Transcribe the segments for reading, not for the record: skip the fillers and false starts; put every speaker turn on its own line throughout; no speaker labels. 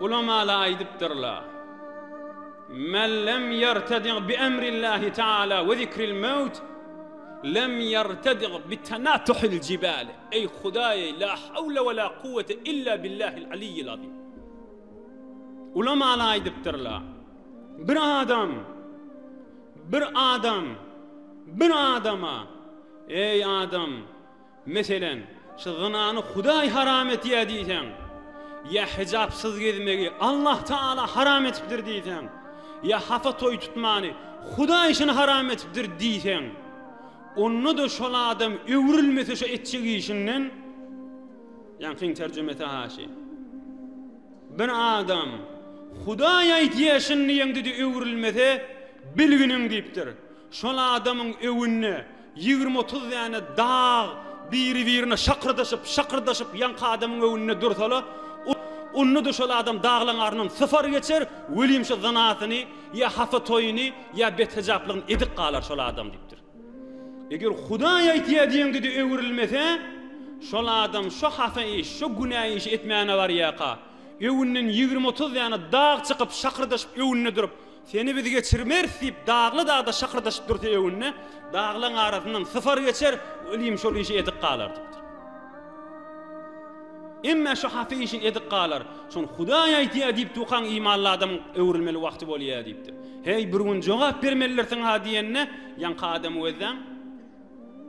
Ulamalar aýdypdyrlar, Men lem ýertedi bi emrillahi taala we zikril mewt, lem ýertedi bi tenatuhil jibali. Eý Hudaý, la hawle we la kuwwete illa billahil aliyyil azim. Ulamalar aýdypdyrlar, bir adam, bir adam, bir adama, Eý adam, Meselem, şu zynany Hudaý haram etýär diýseň, ýa hijapsyz gezmegi Allah Tagala haram etipdir diýseň, ýa hapa toý tutmany Hudaý şuny haram etipdir diýseň, onda-da şol adam öwrülmese şu etjek işinden, ýaňkyň terjimesi haşy. Bir adam Hudaý aýdýar şuny diýeňde-de öwrülmese, bilginiň diýipdir. Şol adamyň öwünde 20-30 däne dag biri-birine şakyrdaşyp, şakyrdaşyp ýaňky adamyň öwünde dursala, onda-da şol adam daglaň aryndan sypar geçer, welim şu zynasyny, ýa hapa toýuny, ýa bethejaplygyny edip galar şol adam diýipdir. Eger Hudaý aýtýar diýeňde-de öwrülmese, şol adam şo hapa iş, şo günä işi etmäne barýarka, öwünden 20-30 däne dag çykyp, şakyrdaşyp öwünde durup, Seni biz geçirmeris diýip, dagly-dagda şakyrdaşyp dursa öňünde, daglaň arasyndan sypar geçer, welim şol işi edip galar diýipdir. Emme şu hapa işini edip galar. Şony Hudaý aýdýar diýip dukaň imanly adamyň öwrülmeli wagty bolýar diýipdir. Heý, bir gün jogap bermelidirsiň-ha diýende, ýaňky adamy gözläň.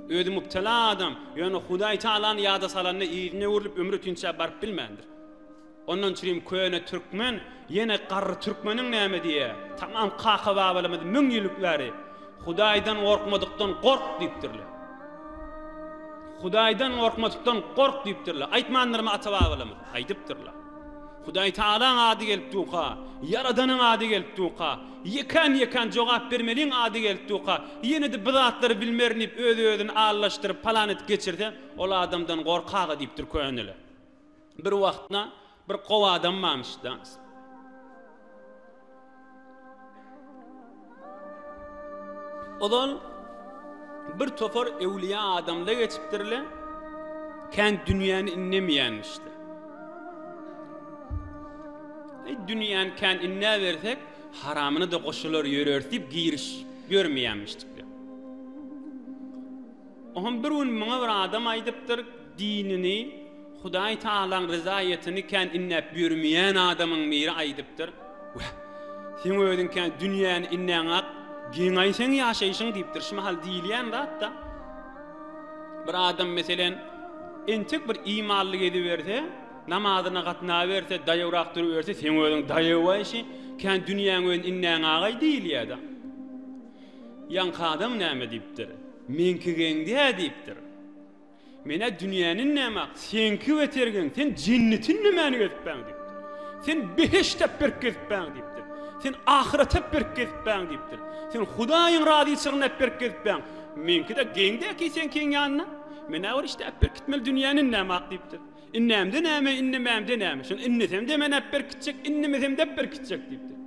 Özi mübtela adam, ýöne Hudaý Tagalany ýada salanda yzyna öwrülip ömri ötünçä baryp bilmändir. Ondan çürim köne türkmen, ýene garry türkmeniň näme diýýä, tamam kaka-babalarymyz müň ýyllyk bäri Hudaýdan gorkmadykdan gork diýipdirler. Hudaýdan gorkmadykdan gork diýipdirler. Aýtmandyrmy ata-babalarymyz? Aýdypdyrlar. Hudaý Tagalaň ady gelip durka, Ýaradanyň ady gelip durka, ýekän-ýekän jogap bermeliň ady gelip durka, ýene-de bu zatlary bilmerin diýip öz-özüni aldaşdyryp palan edip geçirse, ol adamdan gorkaga diýipdir köneler. Bir wagtda bir gowy adam barmyş-da. Ozal bir topar öwlüýä adamlar geçipdirler, kän dünýäni inlemeýänmişler. Eý, dünýäni kän inläbersek, haramyna-da goşular ýöreris diýip giriş ýörmeýänmişdikler. Oňam bir gün muňa bir adam aýdypdyr, dinini, Hudaý Tagalaň ryzaýatyny kän inläp ýörmeýän adamyň biri aýdypdyr, Wah, seň özüň kän dünýäni inläňak, geň-aý seň ýaşaýşyň diýipdir. Şu mahal diýilýän zat-da. Bir adam meselem, entek bir imanly geziberse, namazyna gatnaberse, daýawrak duruberse, seň özüň daýaw-aý şi, kän dünýäň özüni inläňagaý diýilýär-de. Ýaňky adam näme diýipdir? Meňki geň dä diýipdir. Men-ä dünýäni inlämak, seňki beter geň, sen jenneti inlemäni gezipbäň diýipdir. Sen behişt äp berk gezipbäň diýipdir. Sen ahyret äp berk gezipbäň diýipdir. Sen Hudaýyň razyçylygyny äp berk gezipbäň. Meňki-de geň dä ki seňkiň ýanynda. Men-ä bir işde äp berk gitmeli dünýäni inlämak diýipdir. Inlämde näme, inlemämde näme? Şony inlesem-de men äp berk gitjek, inlemesem-de äp berk gitjek diýipdir.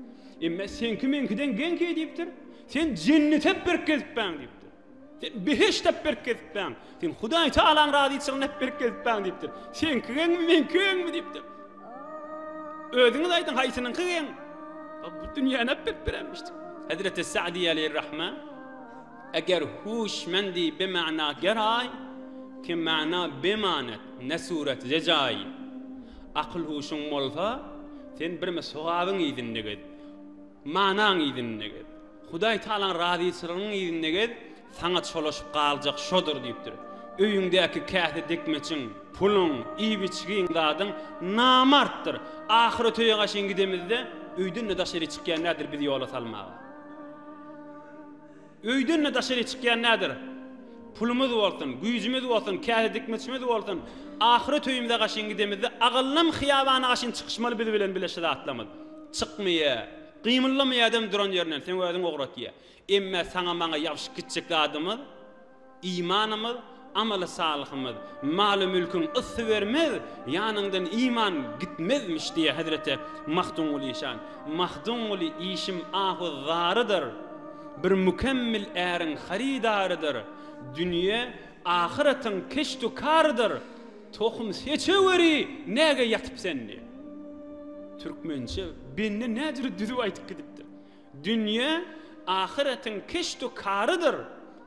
Emme seňki meňkiden geň ki diýipdir. Sen jennete äp berk gezipbäň diýipdir. Sen behişt äp berk gezipbäň. Sen Hudaý Tagalaň razyçylygyny äp berk gezipbäň diýipdir. Seňki geňmi, meňki geňmi diýipdir. Özüňiz aýdyň haýsynyňky geň? Bu dünýäni äp berk berenmişdik. Hezreti Sa'di aleýhir-rahma Eger huşmendi be mana geraý, ki mana bemanet ne suret zejaý. Akyl-huşuň bolsa, sen birme sogabyň yzynda gez, manaň yzynda gez. Hudaý Tagalaň razyçylygynyň yzynda gez, saňa çolaşyp galjak şodur diýipdir. Öýüňdäki käse dikmeçiň, puluň, iýip-içgiň zadyň namartdyr. Ahyret öýe gaşyn gidemizde, öýden-de daşary çykýan nädir bizi ýola salmaga? Öýden-de daşary çykýan nädir? Pulumyz bolsun, güýjümiz bolsun, käse dikmeçimiz bolsun, ahyret öýümize gaşyn gidemizde agyllam hyýabana gaşyn çykyşmaly biz bilen bile şu zatlamyz. Çykmaýa. Gymyldamaýadam duran ýerinden, seň özüň ugratýa. Emme saňa-maňa ýapyşyp gitjek zadymyz, imanymyz, amaly salyhymyz. Maly-mülküň ysy bermez, ýanyňdan iman gitmezmiş diýýär hezreti Magtymguly işan. Magtymguly işim ahu-zarydyr, bir mükemmil äriň hyrydarydyr, dünýe ahyratyň keşt-u karydyr, tohum seçeweri näge ýatyp sen diýýär. Türkmençe bende näjüre düzüp aýdyp gidipdir. Dünýe ahyretiň keşt-u karydyr,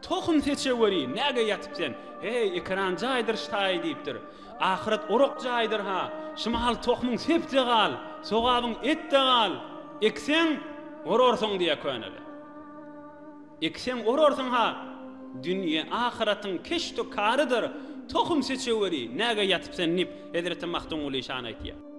Tohum seçeweri, näge ýatyp sen? Heý, ekeran jaýdyr ştaýy diýipdir. Ahyret orak jaýdyr-ha, şu mahal tohumyň sep-de gal, sogabyň et-de gal, ekseň, orarsyň diýýär köneler. Ekseň, orarsyň-ha, dünýe ahyretiň keşt-u karydyr, tohum seçeweri, näge ýatyp sen diýip, hezreti Magtymguly şan aýtýar.